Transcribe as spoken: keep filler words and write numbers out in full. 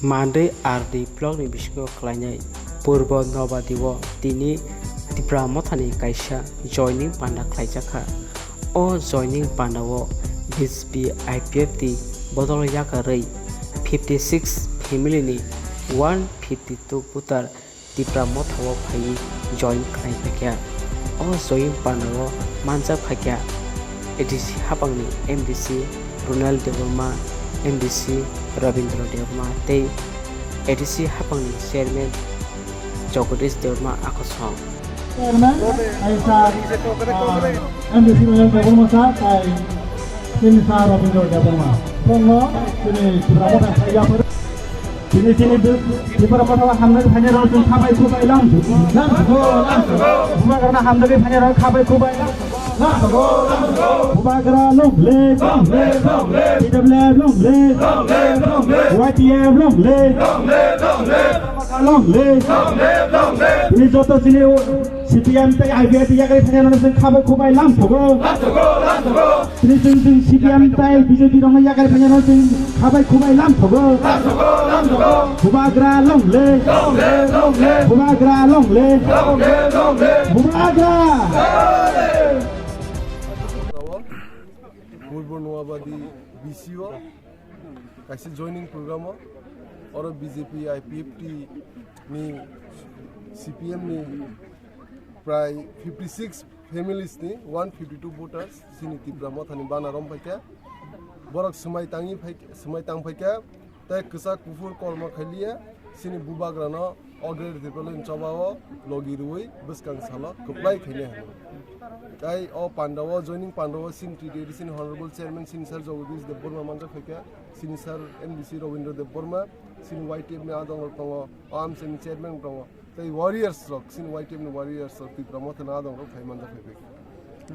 Mandwi R D block ni bisingo khlainai Purbo Nobadi o tini Tipra Mothani kaisa joining panda khlaijakha. O joining panda o B J P I P F T bodol yakarwi fifty six family ni one fifty two voter Tipra Motha o phaiwi join khlai phaikha. O join panda o manjak phaikha A D C hapangni M D C Ronald Debbarma, M D C Rabindra Debbarma tei A D C hapangni chairman Jagadish Debbarma akosong. Chairman, ai sir, ah, M D C Ronald Debbarma sir, tai chini sir Rabindra Debbarma. Tongo, chini Tipra Motha phaiya phar. Chini chini du-, Tipra Motha o hamnai phainai rok chwng khabai khubai lam. Lam sugo, lam sugo. Bubagrano hamnai phainai rok khabai khubai lam. Lam sugo, lam sugo. Bubagra long live. Long live, long live. T W F long live. Long live, long live. Y T F long live. Long live, long live. Long live. Long live, long live. Chini joto chini o C P M tei I P F T yakarwi phainai rok chwng khabai khubai lam sugo. Lam sugo, lam sugo. Tini chwng chwng C P M tei B J P rokno yakarwi phainai rok chwng khabai khubai lam sugo. Bubagra long live. Bubagra long live. Bubagra. Purbo Nobadi B C o kaisa joining program o, oro B J P I P F T ni C P M ni prai fifty six families ni one fifty two voters chini Tipra Mothani bana rom phaikha. Borok swmai tangwi phai-, swmai tang phaikha, tei kwchak kuphur kormo khailiya chini Bubagrano o Greater Tipraland choba o logi rwui bwskang salo kwplai khainai hwnwi. Tei o panda o, joining panda o chini T T A D C ni Honorable Chairman chini Sir Jagadish Debbarma manjak phaikha, chini Sir M D C Rabindra Debbarma, chini Y T F ni adong rok tongo, o amchaini chairman tongo. Tei warriors rok, chini Y T F ni warriors rok Tipra Motha ni adong rok phai manjak phai phai.